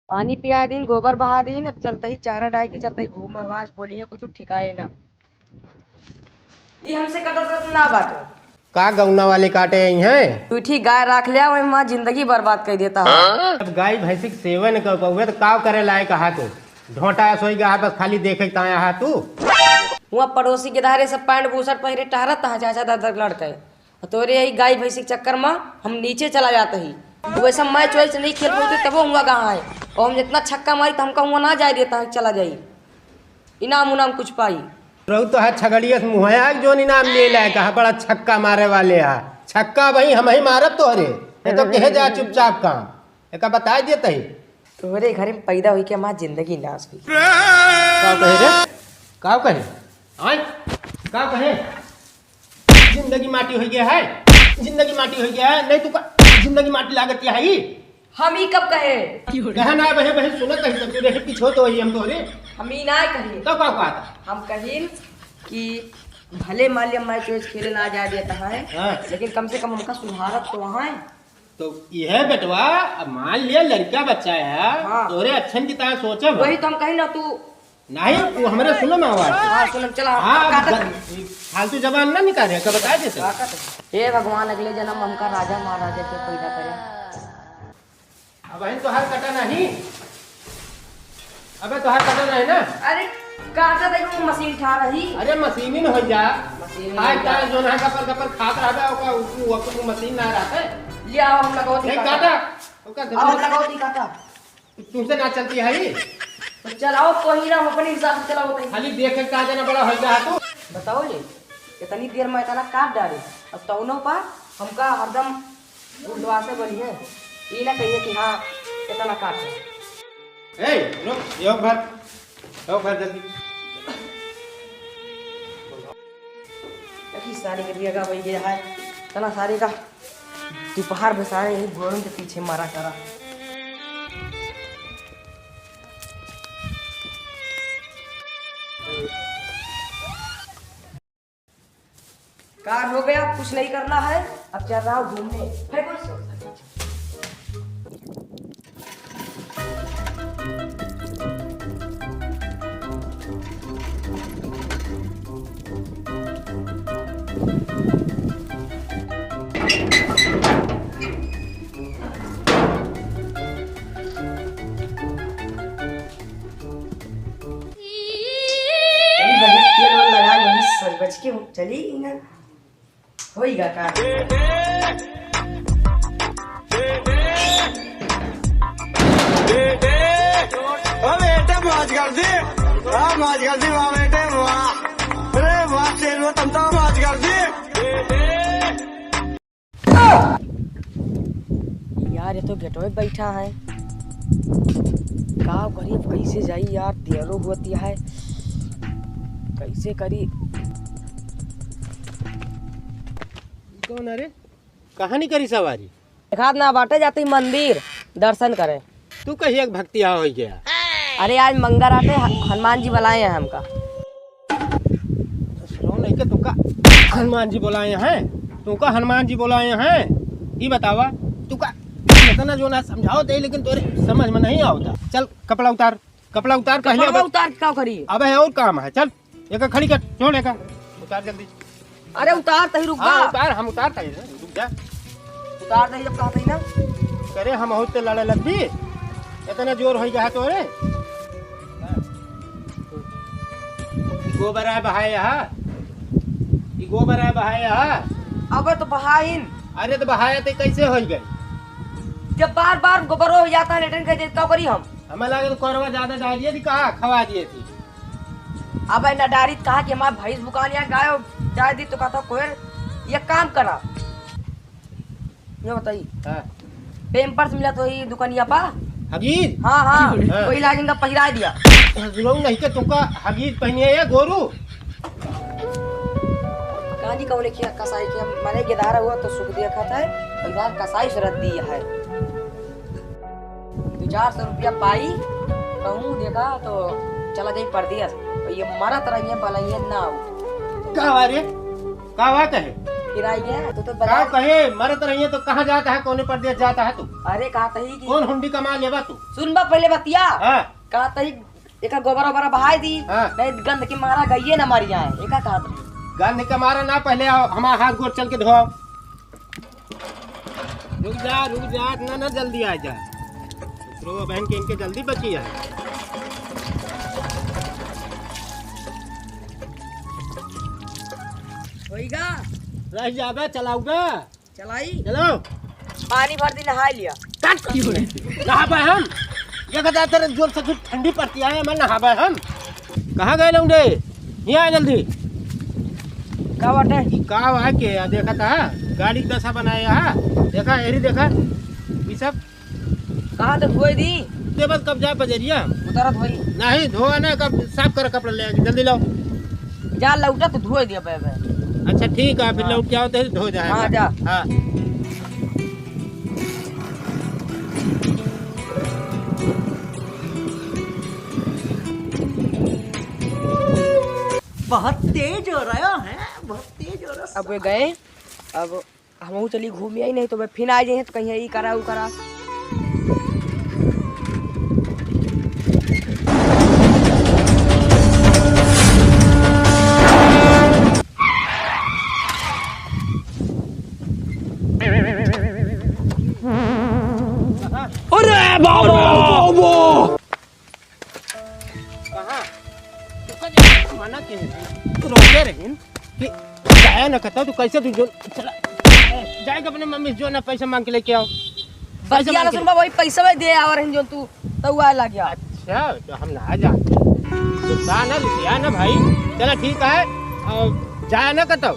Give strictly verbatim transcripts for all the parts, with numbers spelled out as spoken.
पानी पिया दिन, गोबर बहा दिन, अब चलते ही चारा डाल के चलते ही घूम आवाज बोली है, कुछ ठिकाए ना। ये हमसे कटत रत ना बाटे। का गौना वाले काटे आई हैं? तू ठीक गाय राख लिया, वही माँ जिंदगी बर्बाद कर देता है। अब गाय भैंसी के सेवन कर पावे तो का करे लायक हा तू? ढोंटा सोई गया, बस खाली देखे ताया हा तू। हुआ पड़ोसी के धारे सब पैंट बूसट पहिरे टहरत हा, चाचा दादा लड़के। तोरे यही गाय भैंसी के चक्कर में हम नीचे चला जाते ही। तू ऐसा मैच वैच नहीं खेल पाते, तबो हुआ कहाँ है? और हम जितना छक्का मारी तो हमका हुआ ना जाए देता है, चला जाई। इनाम उनाम कुछ पाई। रहू तो है छगड़िया से मुँह है, जोन इनाम ले लाए, कहा बड़ा छक्का मारे वाले है। छक्का वही हम ही मारब तोहरे। ये तो कहे जा चुपचाप काम। एका बताए देते ही। तोहरे घर में पैदा हुई के हमार जिंदगी नाश हुई। का कहे रे? का कहे? आय? का कहे? जिंदगी माटी हो गया है, जिंदगी माटी हो गया है, नहीं तू का जिंदगी माटी लागत क्या है? हम ही कब कहे? कहा ना बहे, बहे सुनत है, तब रे पीछे तो वही हम तोरे। हम ही ना कहे। तो का बात? हम कहिन कि भले मान लिया मैं चोइस खेले ना जाए देता है, हाँ। लेकिन कम से कम हमका सुधारत तो है। तो यह बेटवा, अब मान लिया लड़का बच्चा है, हाँ। तोरे अच्छन की तरह सोचे हो। वही तो हम कही ना, तू नहीं, वो हमरे सुनो ना आवाज। हाँ, सुनम, चला, हाँ, काटत ग-, हई। फालतू जबान ना निकाले, का बताए देते। काटत हई। हे भगवान, अगले जन्म हमका राजा महाराजा के पैदा करे। अब बहन तोहार कटा नहीं। अबे तोहार कटा नहीं ना। अरे, काटत हई, वो मशीन ठा रही। अरे, मशीनी में हो जा। मशीनी में खाए हो जा। ताए जोन है गपर गपर खात रहबे, ओका, उ, उ, अपन मशीन ना रहते। ले आओ, हम लगाओ दी नहीं काटा। काटा। ओका आओ, हम लगाओ दी काटा। तुमसे ना चलती है ये? तो चलाओ, कोई ना, हम अपने हिसाब से चलाओ भाई। खाली देख के का जाना बड़ा हो गया तू। बताओ ये, इतनी देर में इतना काट डाले, अब तौनो पर हमका हरदम उठवा से बोली है, ये ना कहिए कि हाँ, इतना काट है। ए, रुक, यो भर, यो भर जल्दी। अभी सारी के दिया का वही गया है, इतना सारी का। दोपहर में सारे यही गोरन के पीछे मारा करा। कार हो गया, कुछ नहीं करना है, अब चल रहा हूँ घूमने। है कोई? चली बढ़िया तेल वेल लगा ली, सज बज के चली ना। होइगा का? ओ बेटे, मौज कर दी। वाह, मौज कर दी, वाह बेटे, वाह। अरे वाह, शेर, वो तुम तो मौज कर दी। यार, ये तो गेटवे बैठा है। का करी, अब कैसे जाई यार, देरो होती है, कैसे करी? कौन है रे? कहाँ नहीं करी सवारी? देखात ना बाटे, जाती मंदिर दर्शन करे। तू कहिए एक भक्तिया हो गया। अरे आज मंगर आते ह-, हनुमान जी बुलाए हैं हमका। सुनो नहीं के तुमका हनुमान जी बुलाए हैं, तुमका हनुमान जी बुलाए हैं। ये बतावा, तुमका इतना जो ना समझाओ दे, लेकिन तोरे समझ में नहीं आवता। चल कपड़ा उतार, कपड़ा उतार पहले। कपड़ा अब उतार के का करी? अबे और काम है, चल। एका खड़ी कर, छोड़ एका। उतार जल्दी। अरे उतार तही, रुक हाँ, जा। उतार, हम उतार तही, रुक जा। उतार तही जब कहत ही ना। करे हम बहुत ते लड़े लगबी। इतना जोर होई गया तोरे। ई गोबर है बहाए यहाँ। ई गोबर है बहाए यहाँ। अबे तो बहाइन। अरे तो बहाए ते कैसे होई गए? जब बार बार गोबर हो जाता है, लेटरिन कर देता करी हम। हमें लगे तो कोरवा ज्यादा डालिए थी, कहा खवा दिए थी। अब ना डारी कहा कि हमार भैंस बुकान या गाय जाए दी तो कहता कोयर, ये काम करा। ये बताई। हाँ। Pampers मिला तो ही दुकानिया पा। हगीज? हाँ, हाँ। हाँ। वही लागिन का पहिरा दिया। हगीज नहीं के तुमका हगीज पहनिए ये गोरू। कहानी कौन लिखिया कसाई के मने गेदारा हुआ तो सुख दिया खाता है, और यार कसाई से रद्दी है। दो चार सौ रुपया पाई, कहूँ देखा तो चला जाई परदेस। और ये मरत रहिए, बलइए ना हो। का हुआ रे? का बात है? किराई है, तो, तो का बता। कहे, मरत रहिए तो कहाँ जाता है, कौने परदेस जाता है तू? अरे, कहा तही कि कौन हुंडी कमा लेबा तू? सुन बा पहले बतिया। हाँ। कहा तही एकर गोबर ओबर बहाई दी, हाँ। नहीं गंध के मारा गइये ना मर जाए। एका कहत रही। गंध के मारा ना, पहले आओ, हमारा हाथ गोड़ चल के धोआओ। रुक जा, रुक जा, इतना ना जल्दी आ जा। रो बहन के इनके जल्दी बची है। होइगा? रह जाबे, चलाऊगा। चलाई? चलो। पानी भर दी, नहाई लिया। काट की हो रही? नहाबे हम। ये कहता तेरे जोर से फिर ठंडी पड़ती है, मैं नहाबे हम। कहाँ गए लौंडे? यहाँ आ जल्दी। का बाटे? का है के? आ, देखा था, गाड़ी के दशा बनाया है। देखा, एरी देखा, ये सब। कहाँ तो धोए दी? ते बस कब जाए बजरिया? उतारा धोई। नहीं, धोआ ना, कब साफ कर कपड़ा ले आके, जल्दी लाओ। जा लौटा तो धोए दिया बे, बे। अच्छा, ठीक है, फिर हाँ। लौट के आओ तो धो जाएगा। हाँ, जा। हाँ। बहुत तेज हो रहा है, बहुत तेज हो रहा है। अब वे गए, अब हमहू चली घूमी आई, नहीं तो वे फिर आ जाए तो कहीं ई करा, ऊ करा। अरे बाबा! कहाँ? तू कल मना के रही, तू रोके रही कि जाया न करता, तू कैसे तू जो चला, जाएगा अपने मम्मी से जो ना पैसा मांग के लेके आओ। पैसा बतिया मांग ना के सुनबा, वही पैसा में दे आवा रही जो तू, तो आए लग गया। अच्छा, तो हम ना जा। गुस्सा ना, लुटिया ना भाई। चला ठीक है, और जाया ना करता।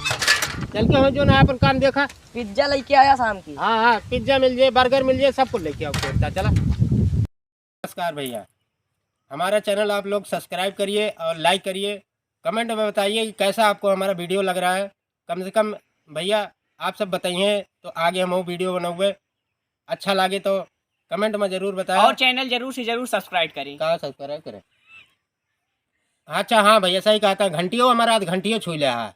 चल के हम जो ना अपन काम देखा। पिज्जा लेके आया शाम की। हाँ, हाँ, पिज्जा मिल जाए, बर्गर मिल जाए, सब कुछ लेके आओ। चला। नमस्कार भैया, हमारा चैनल आप लोग सब्सक्राइब करिए और लाइक करिए। कमेंट में बताइए कि कैसा आपको हमारा वीडियो लग रहा है। कम से कम भैया आप सब बताइए तो आगे हम वो वीडियो बनाउबे। अच्छा लागे तो कमेंट में जरूर बताएं। और चैनल जरूर से जरूर सब्सक्राइब करें। कहाँ सब्सक्राइब करें? अच्छा हाँ भैया, सही कहा था, घंटियो हमारा आज घंटियो छू लिया है।